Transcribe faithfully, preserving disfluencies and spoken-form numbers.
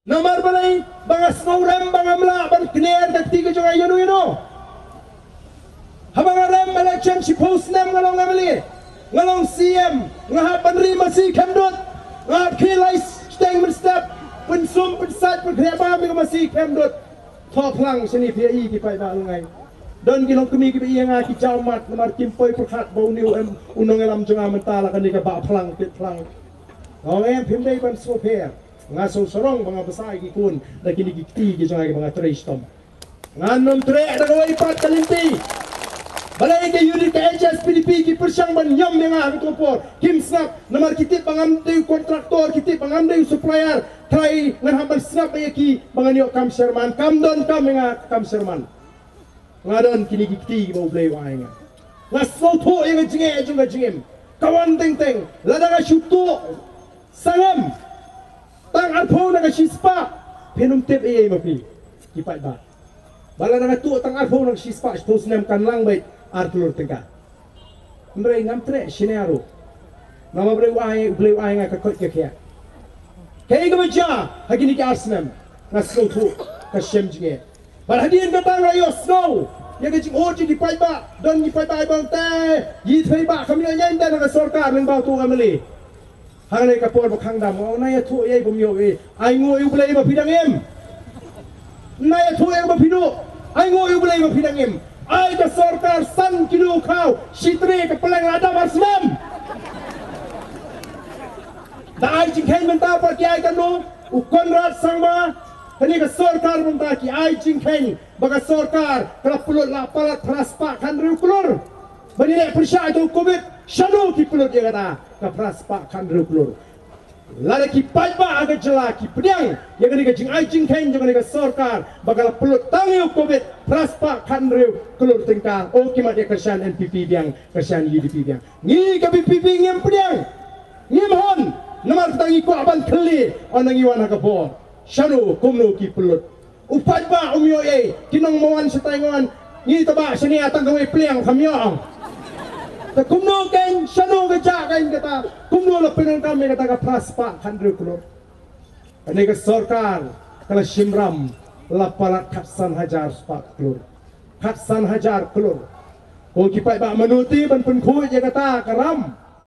Namar balei ba nga sngewrem ba ngam lah ban kner ka kti ka jong nga ïano ïano. Haba nga rem election shiphew snem nga long MLA, nga long CM, nga hap ban ri masi khemdut. Nga hap khie lai shiteng mynstep, pynsum pynsait pynkhreh bam ïa ka masi khemdut. Thoh phlang shane phi ïa i ki paidbah lyngai. Don ki longkmie kiba ïa nga ki jaw mat namar kim poi pyrkhat ba une u em u nongïalam jong nga mynta la kane ka bah phlang pit phlang. Nga ong em phim dei ban sngewpher. Nga sngewsarong ba nga bsa ïa ki khun da kine ki kti ki jong nga kiba nga trei shitom. Ngan ym treh da kawei pat ka lynti. Balei ka UDP ka HSPDP ki pyrshang ban ñiom ïa nga ha kato ka por. Kim sngap namar ki tip ba ngam dei u kontraktor, ki tip ba ngam dei u supplier. Trai ngan hap ban sngap ïa ki ba ngan ïoh kam sherman. Kam don kam ïa nga kam sherman. Nga don kine ki kti kiba U Blei u ai nga. Nga sngewthuh ïa ka jingeh jong ka jingim. Ka wan teng teng lada nga shu tuh sangem tang arphew na ka shispah, phin ym tip ei ei ma phi ki paidbah. Ba lada nga tuh tang arphew na ka shispah, shiphew snem kan lang beit ar klur tyngka. Hynrei ngam treh shane ruh. Namar U Blei u ai, U Blei u ai nga ka koit ka khiah. Kaei kaba jia ha kine ki ar snem? Nga sngewthuh ka shem jingeh. Bad hadien kata nga ïohsngew ïa ka jingud jong ki paidbah. Don ki paidbah ba ong te, ïa i paidbah kam ïoh ïa ita na ka sorkar lyngba uto u MLA. Hangne ka por ba khang dam, nga ong na ïathuh ïa i bym ïoh ei. Ainguh ïa U Blei ba phi dang im. Na ïathuh ïa i ba phi duh. Ainguh ïa U Blei ba phi dang im. Ai ka sorkar san kilo khaw, shi tre ka pylleng la dam ar snem. Da ai jingkheiñ mynta pat ki ai katno? U Conrad Sangma, kane ka sorkar mynta ki ai jingkheiñ ba ka sorkar ka la pynlut la palat phra spah khathynriew klur. Ba ngi leh pyrshah ïa u Covid, shano ki pynlut ïa kata ka phra spah khathynriew klur? Lada ki paidbah ha ka jylla ki pdiang ïa kane ka jingai jingkheiñ jong kane ka sorkar ba ka la pynlut tang ïa u Covid phra spah khathynriew klur tyngka, o ki mat ïa kyrshan NPP biang, kyrshan UDP biang. Ngi ka VPP ngim pdiang, ngim hon, namar kata ngi kwah ban kylli, ynda ngi wan ha ka bor. Shano kumno ki pynlut? U paidbah um ïoh ei, ki nongmawwan shatai nga wan, ngi taba shane tang kawei pliang kam ïoh. Te kumno kein, shano ka jia kein kata, kumno la pyndonkam ïa kata ka phra spah khathynriew klur? Kane ka sorkar ka la shim ram la palat khatsan hajar spah klur. Khatsan hajar klur. Ko ki paidbah, mano te ban pynkhuid ïa kata ka ram?